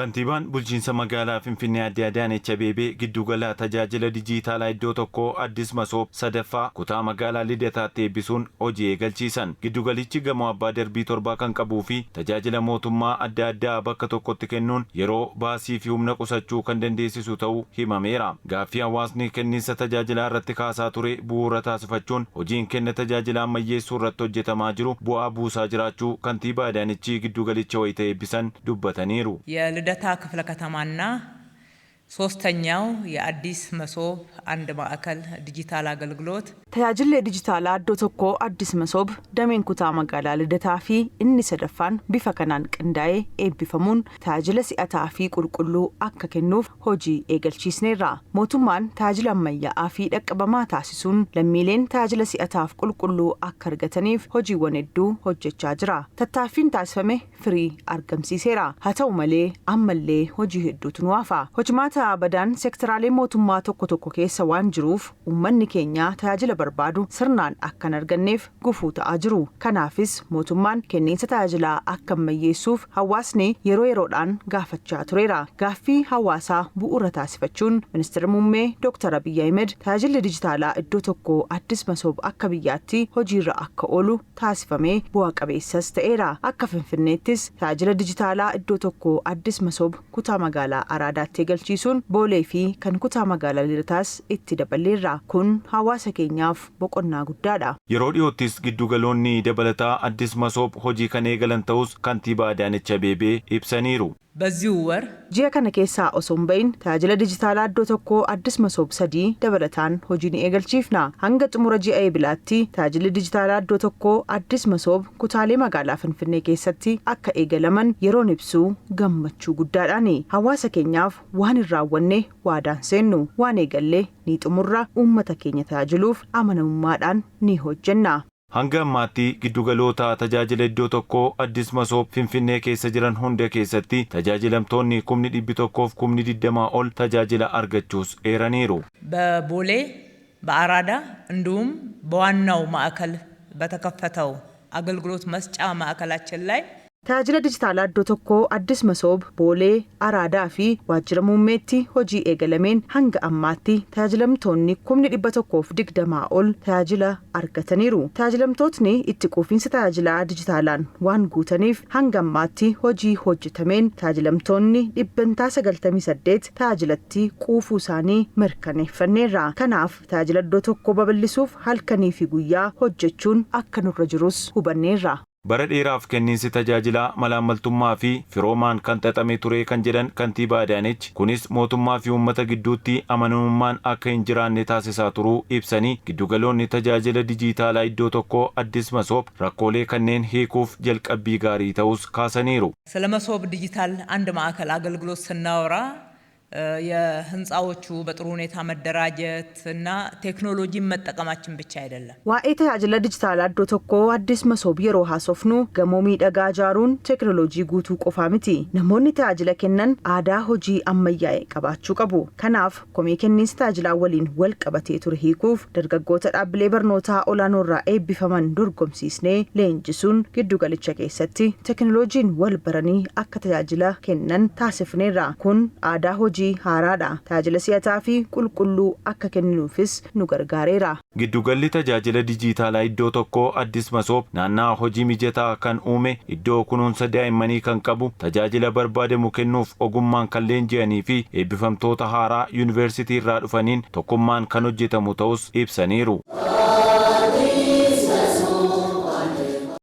Kantiibaan bulchiinsa magaalaa Finfinnee Aadde Adaanech Abeebee giddugala tajaajila dijiitaalaa iddoo tokkoo Addis Masoob sadaffaa kutaa magaalaa Lidataatti eebbisuun hojii eegalchiisan. Giddugalichi gamoo abbaa darbii torbaa kan qabuu fi tajaajila mootummaa adda addaa bakka tokkotti kennuun yeroo, baasii fi humna qusachuu kan dandeessisu ta'uu himameera. Gaaffii hawaasni kenniinsa tajaajilaa irratti kaasaa ture bu'uura taasifachuun hojiin kenna tajaajila ammayyeessuu irratti hojjetamaa jiru bu'aa buusaa jiraachuu Kantiibaa Adaanech giddugalicha wayita eebbisan dubbataniiru. የልደታ ክፍለ ከተማና ሶስተኛው የአዲስ መሶብ አንድ ማዕከል ዲጂታል አገልግሎት Tajaajilli dijitaalaa iddoo tokkoo Addis Masoob dameen kutaa magaalaa Lidataa fi inni sadaffaan bifa kanaan qindaa'ee eebbifamuun tajaajila si'ataa fi qulqulluu akka kennuuf hojii eegalchiisneerra. Mootummaan tajaajila ammayyaa'aa fi dhaqqabamaa taasisuun lammiileen tajaajila si'ataaf qulqulluu akka argataniif hojiiwwan hedduu hojjechaa jira. Tattaaffiin taasifame firii argamsiiseera. Haa ta'u malee, ammallee hojii hedduutu nu hafa. Hojimaata badaan sektoraalee mootummaa tokko tokko keessa waan jiruuf, uummanni keenya tajaajila barbaadu sirnaan akka hin arganneef gufuu ta'aa jiru. Kanaafis mootummaan kenniinsa tajaajilaa akka ammayyeessuuf hawaasni yeroo yeroodhaan gaafachaa tureera. Gaaffii hawaasaa bu'uura taasifachuun Ministeera Muummee Dr. Abiyyi Ahmed tajaajilli dijitaalaa iddoo tokko Addis Masoob akka biyyaatti hojiirra akka oolu taasifamee bu'a qabeessas ta'eera. Akka Finfinneettis tajaajila dijitaalaa iddoo tokko Addis Masoob kutaa magaalaa Araadaatti eegalchiisuun Boolee fi kan kutaa magaalaa Lidataas itti daballeerra. Kun hawaasa keenyaaf boqonnaa guddaadha. Yeroo dhiyoottis giddugaloonni dabalataa Addis Masoob hojii kan eegalan ta'us Kantiibaa Adaanech Abeebee ibsaniiru. በዚሁ ወር Ji'a kana keessaa osoo hin bahin tajaajila dijitaalaa iddoo tokkoo Addis Masoob sadii dabalataan hojii ni eegalchiifna. Hanga xumura ji'a Eebilaatti tajaajilli dijitaalaa iddoo tokkoo Addis Masoob kutaalee magaalaa Finfinnee keessatti akka eegalaman yeroon ibsuu gammachuu guddaadhaani. Hawaasa keenyaaf waan hin raawwanne waadaan seennu, waan eegalle ni xumurra. Uummata keenya tajaajiluuf amanamummaadhaan ni hojjenna. Hanga ammaatti giddugaloota tajaajila iddoo tokkoo Addis Masoob Finfinnee keessa jiran hunda keessatti tajaajilamtoonni 120,000 ol tajaajila argachuus eeraniiru. በቦሌ፣ በአራዳ እንዲሁም በዋናው ማዕከል በተከፈተው አገልግሎት መስጫ ማዕከላችን ላይ Tajaajila dijitaalaa iddoo tokkoo Addis Masoob Boolee, Araadaa fi waajjira muummeetti hojii eegalameen hanga ammaatti tajaajilamtoonni 120,000 ol tajaajila argataniiru. Tajaajilamtootni itti quufinsa tajaajilaa dijitaalaan waan guutaniif, hanga ammaatti hojii hojjetameen tajaajilamtoonni 98% tajaajilatti quufuu isaanii mirkaneeffanneerra. Kanaaf tajaajila iddoo tokkoo babal'isuuf halkanii fi guyyaa hojjechuun akka nurra jirus hubanneerra. Bara dheeraaf kenniinsi tajaajilaa malaammaltummaa fi firoomaan kan xaxamee ture kan jedhan Kantiibaa Adaanech, kunis mootummaa fi uummata gidduutti amanamummaan akka hin jiraanne taasisaa turuu ibsanii, giddugaloonni tajaajila dijitaalaa iddoo tokkoo Addis Masoob rakkoolee kanneen hiikuuf jalqabbii gaarii ta'us kaasaniiru. ስለ መሶብ ዲጂታል አንድ ማዕከል አገልግሎት ስናወራ የህንፃዎቹ በጥሩ ሁኔታ መደራጀት እና ቴክኖሎጂን መጠቀማችን ብቻ አይደለም። Waa'ee tajaajila dijitaalaa iddoo tokkoo Addis Masoob yeroo haasofnu, gamoo miidhagaa ijaaruun teekinooloojii guutuu qofaa miti. Namoonni tajaajila kennan aadaa hojii ammayyaa'e qabaachuu qabu. Kanaaf komii kenniinsa tajaajilaa waliin wal qabatee ture hiikuuf dargaggoota dhaabbilee barnootaa olaanoorraa eebbifaman dorgomsiisnee leenjisuun giddugalicha keessatti teekinooloojiin wal baranii akka tajaajila kennan taasifneerra. Kun aadaa hojii haaraadha. Tajaajila si'ataa fi qulqulluu akka kenninuufis nu gargaareera. Giddugalli tajaajila dijitaalaa iddoo tokkoo Addis Masoob naannaa hojii mijataa kan uume, iddoo kunuunsa daa'immanii kan qabu, tajaajila barbaadamu kennuuf ogummaan kan leenji'anii fi eebbifamtoota haaraa yuunivarsiitii irraa dhufaniin tokkummaan kan hojjetamu ta'us ibsaniiru.